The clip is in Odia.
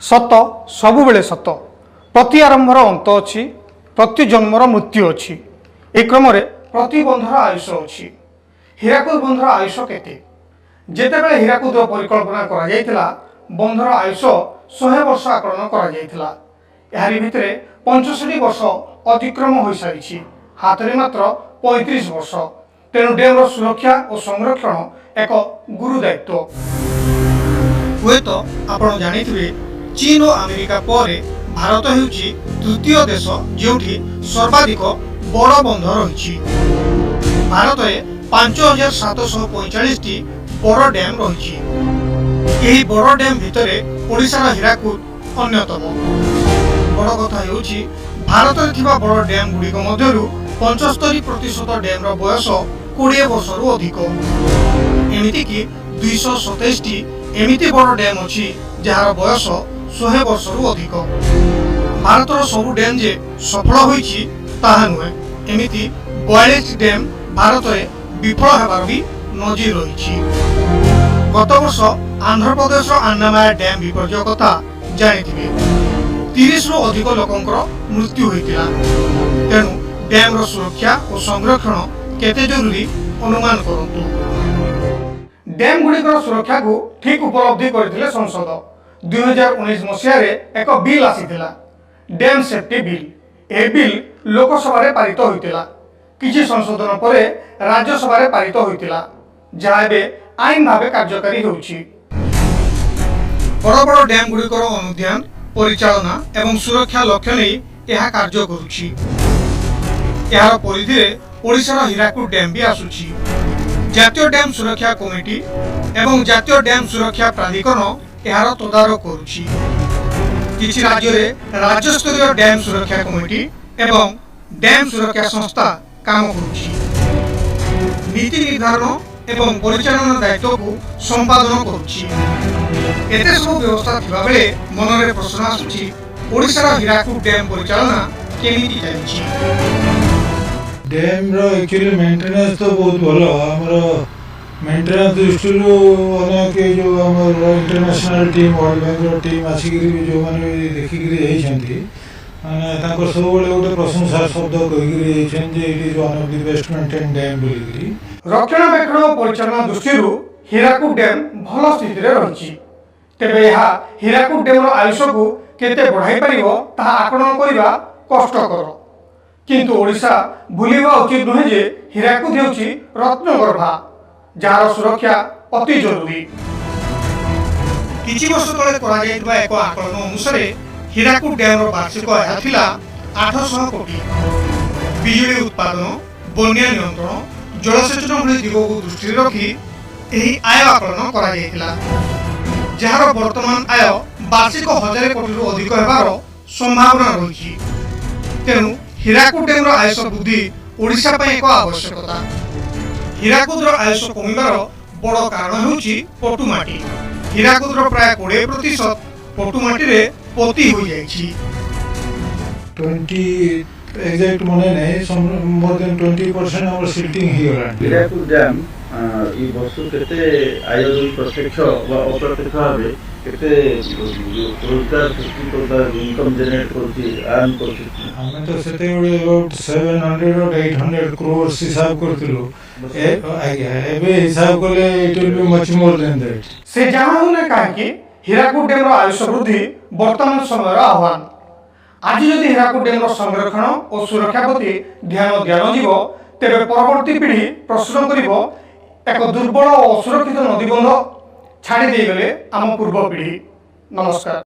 ସତ ସବୁବେଳେ ସତ। ପ୍ରତି ଆରମ୍ଭର ଅନ୍ତ ଅଛି, ପ୍ରତି ଜନ୍ମର ମୃତ୍ୟୁ ଅଛି। ଏହି କ୍ରମରେ ପ୍ରତି ବନ୍ଧର ଆୟୁଷ ଅଛି। ହୀରାକୁଦ ବନ୍ଧର ଆୟୁଷ କେତେ? ଯେତେବେଳେ ହୀରାକୁଦର ପରିକଳ୍ପନା କରାଯାଇଥିଲା, ବନ୍ଧର ଆୟୁଷ 100 ବର୍ଷ ଆକଳନ କରାଯାଇଥିଲା। ଏହାରି ଭିତରେ 65 ବର୍ଷ ଅତିକ୍ରମ ହୋଇସାରିଛି, ହାତରେ ମାତ୍ର 35 ବର୍ଷ। ତେଣୁ ଡ୍ୟାମ୍ର ସୁରକ୍ଷା ଓ ସଂରକ୍ଷଣ ଏକ ଗୁରୁ ଦାୟିତ୍ୱ। ହୁଏତ ଆପଣ ଜାଣିଥିବେ, ଚୀନ ଓ ଆମେରିକା ପରେ ଭାରତ ହେଉଛି ତୃତୀୟ ଦେଶ ଯେଉଁଠି ସର୍ବାଧିକ ବଡ଼ ବନ୍ଧ ରହିଛି। ଭାରତରେ 5745ଟି ବଡ଼ ଡ୍ୟାମ୍ ରହିଛି। ଏହି ବଡ଼ ଡ୍ୟାମ୍ ଭିତରେ ଓଡ଼ିଶାର ହୀରାକୁଦ ଅନ୍ୟତମ। ବଡ଼ କଥା ହେଉଛି, ଭାରତରେ ଥିବା ବଡ଼ ଡ୍ୟାମ୍ ଗୁଡ଼ିକ ମଧ୍ୟରୁ 75% ଡ୍ୟାମ୍ର ବୟସ 20 ବର୍ଷରୁ ଅଧିକ। ଏମିତିକି 227ଟି ଏମିତି ବଡ଼ ଡ୍ୟାମ୍ ଅଛି, ଯାହାର ବୟସ 100 ବର୍ଷରୁ ଅଧିକ। ଭାରତର ସବୁ ଡ୍ୟାମ୍ ଯେ ସଫଳ ହୋଇଛି ତାହା ନୁହେଁ। ଏମିତି 42 ଡ୍ୟାମ୍ ଭାରତରେ ବିଫଳ ହେବାର ବି ନଜିର ରହିଛି। ଗତ ବର୍ଷ ଆନ୍ଧ୍ରପ୍ରଦେଶର ଆନ୍ନାମାୟା ଡ୍ୟାମ୍ ବିପର୍ଯ୍ୟୟ କଥା ଜାଣିଥିବେ। 30ରୁ ଅଧିକ ଲୋକଙ୍କର ମୃତ୍ୟୁ ହୋଇଥିଲା। ତେଣୁ ଡ୍ୟାମ୍ର ସୁରକ୍ଷା ଓ ସଂରକ୍ଷଣ କେତେ ଜରୁରୀ ଅନୁମାନ କରନ୍ତୁ। ଡ୍ୟାମ୍ ଗୁଡ଼ିକର ସୁରକ୍ଷାକୁ ଠିକ୍ ଉପଲବ୍ଧି କରିଥିଲେ ସଂସଦ। 2019 ମସିହାରେ ଏକ ବିଲ୍ ଆସିଥିଲା, ଡ୍ୟାମ୍ ସେଫ୍ଟି ବିଲ୍। ଏହି ବିଲ୍ ଲୋକସଭାରେ ପାରିତ ହୋଇଥିଲା। କିଛି ସଂଶୋଧନ ପରେ ରାଜ୍ୟସଭାରେ ପାରିତ ହୋଇଥିଲା, ଯାହା ଏବେ ଆଇନ ଭାବେ କାର୍ଯ୍ୟକାରୀ ହେଉଛି। ବଡ଼ ବଡ଼ ଡ୍ୟାମ୍ ଗୁଡ଼ିକର ଅନୁଧ୍ୟାନ, ପରିଚାଳନା ଏବଂ ସୁରକ୍ଷା ଲକ୍ଷ୍ୟ ନେଇ ଏହା କାର୍ଯ୍ୟ କରୁଛି। ଏହାର ପରିଧିରେ ଓଡ଼ିଶାର ହୀରାକୁଦ ଡ୍ୟାମ୍ ବି ଆସୁଛି। ଜାତୀୟ ଡ୍ୟାମ୍ ସୁରକ୍ଷା କମିଟି ଏବଂ ଜାତୀୟ ଡ୍ୟାମ୍ ସୁରକ୍ଷା ପ୍ରାଧିକରଣ ଏହାର ତଦାରଖ କରୁଛି। କିଛି ରାଜ୍ୟରେ ରାଜ୍ୟସ୍ତରୀୟ ଡ୍ୟାମ୍ ସୁରକ୍ଷା କମିଟି ଏବଂ ଡ୍ୟାମ୍ ସୁରକ୍ଷା ସଂସ୍ଥା କାମ କରୁଛି। ନୀତି ନିର୍ଦ୍ଧାରଣ ଏବଂ ପରିଚାଳନା ଦାୟିତ୍ୱକୁ ସମ୍ପାଦନ କରୁଛି। ଏତେ ସବୁ ବ୍ୟବସ୍ଥା ଥିବାବେଳେ ମନରେ ପ୍ରଶ୍ନ ଆସୁଛି, ଓଡ଼ିଶାର ହୀରାକୁଦ ଡ୍ୟାମ୍ ପରିଚାଳନା କେମିତି ଚାଲିଛି? ଡ୍ୟାମ୍ର ଆକ୍ଚୁଆଲି ମେଣ୍ଟେନାନ୍ସ ତ ବହୁତ ଭଲ। ଆମର ମେଣ୍ଟେନାନ୍ସ ଦୃଷ୍ଟିରୁ ଅନେକ ଏଇ ଯେଉଁ ଆମର ଇଣ୍ଟରନ୍ୟାସନାଲ ଟିମ୍, ୱାର୍ଲଡ ବ୍ୟାଙ୍କର ଟିମ୍ ଆସିକିରି ବି ଯେଉଁମାନେ ବି ଦେଖିକିରି ଯାଇଛନ୍ତି, ମାନେ ତାଙ୍କର ସବୁବେଳେ ଗୋଟେ ପ୍ରଶଂସା ଶବ୍ଦ କହିକିରି ଯାଇଛନ୍ତି ଯେ it is one of the best maintained dam ବୋଲିକିରି। ରକ୍ଷଣାବେକ୍ଷଣ ଓ ପରିଚାଳନା ଦୃଷ୍ଟିରୁ ହୀରାକୁଦ ଡ୍ୟାମ୍ ଭଲ ସ୍ଥିତିରେ ରହିଛି। ତେବେ ଏହା ହୀରାକୁଦ ଡ୍ୟାମ୍ର ଆୟୁଷକୁ କେତେ ବଢ଼ାଇ ପାରିବ, ତାହା ଆକଳନ କରିବା କଷ୍ଟକର। କିନ୍ତୁ ଓଡ଼ିଶା ଭୁଲିବା ଉଚିତ ନୁହେଁ ଯେ ହୀରାକୁଦ ହେଉଛି ରତ୍ନଗର୍ଭା, ଯାହାର ସୁରକ୍ଷା ଅତି ଜରୁରୀ। କିଛି ବର୍ଷ ତଳେ କରାଯାଇଥିବା ଏକ ଆକଳନ ଅନୁସାରେ ହୀରାକୁଦ ଡ୍ୟାମ୍ର ବାର୍ଷିକ ଆୟ ଥିଲା 800 କୋଟି। ବିଜୁଳି ଉତ୍ପାଦନ, ବନ୍ୟା ନିୟନ୍ତ୍ରଣ, ଜଳସେଚନ ଭଳି ଦିଗକୁ ଦୃଷ୍ଟିରେ ରଖି ଏହି ଆୟ ଆକଳନ କରାଯାଇଥିଲା, ଯାହାର ବର୍ତ୍ତମାନ ଆୟ ବାର୍ଷିକ 1000 କୋଟିରୁ ଅଧିକ ହେବାର ସମ୍ଭାବନା ରହିଛି। ତେଣୁ ହୀରାକୁଦ ଡ୍ୟାମ୍ର ଆୟୁଷ ବୃଦ୍ଧି ଓଡ଼ିଶା ପାଇଁ ଏକ ଆବଶ୍ୟକତା। ହୀରାକୁଦର ଆୟୁଷ କମିବାର ବଡ଼ କାରଣ ହେଉଛି ପଟୁମାଟି। ହୀରାକୁଦର ପ୍ରାୟ 20% ପଟୁମାଟିରେ ପୋତି ହୋଇଯାଇଛି। 20, ଏକ୍ଜାକ୍ଟ ମନେ ନାହିଁ, ମୋର୍ ଦେନ୍ 20% ଆମର ସିଲ୍ଟିଂ ହେଇଗଲାଣି। ହୀରାକୁଦ ଡ୍ୟାମ୍ ଏଇ ବର୍ଷ କେତେ ଆୟ ଦେଉଛି, ପ୍ରତ୍ୟକ୍ଷ ବା ଅପ୍ରତ୍ୟକ୍ଷ ଭାବେ କେତେ ରୋଜଗାର ସୃଷ୍ଟି କରୁଛି, ଇନକମ୍ ଜେନେରେଟ୍ କରୁଛି, ଆର୍ନ କରୁଛି? ଆମେ ତ ସେତେବେଳେ about 700 800 crores ହିସାବ କରିଥିଲୁ। ଆଜ୍ଞା, ଏବେ ହିସାବ କଲେ it will be much more than that. ସେ ଯାହା ହେଉନା କାହିଁକି, ହୀରାକୁଦ ଡ୍ୟାମ୍ର ଆୟୁଷ ବୃଦ୍ଧି ବର୍ତ୍ତମାନ ସମୟର ଆହ୍ୱାନ। ଆଜି ଯଦି ହୀରାକୁଦ ଡ୍ୟାମ୍ର ସଂରକ୍ଷଣ ଓ ସୁରକ୍ଷା ପ୍ରତି ଧ୍ୟାନ ଦିଆନଯିବ, ତେବେ ପରବର୍ତ୍ତୀ ପିଢ଼ି ପ୍ରଶ୍ନ କରିବ, ଏକ ଦୁର୍ବଳ ଓ ଅସୁରକ୍ଷିତ ନଦୀବନ୍ଧ ଛାଡ଼ି ଦେଇଗଲେ ଆମ ପୂର୍ବ ପିଢ଼ି। ନମସ୍କାର।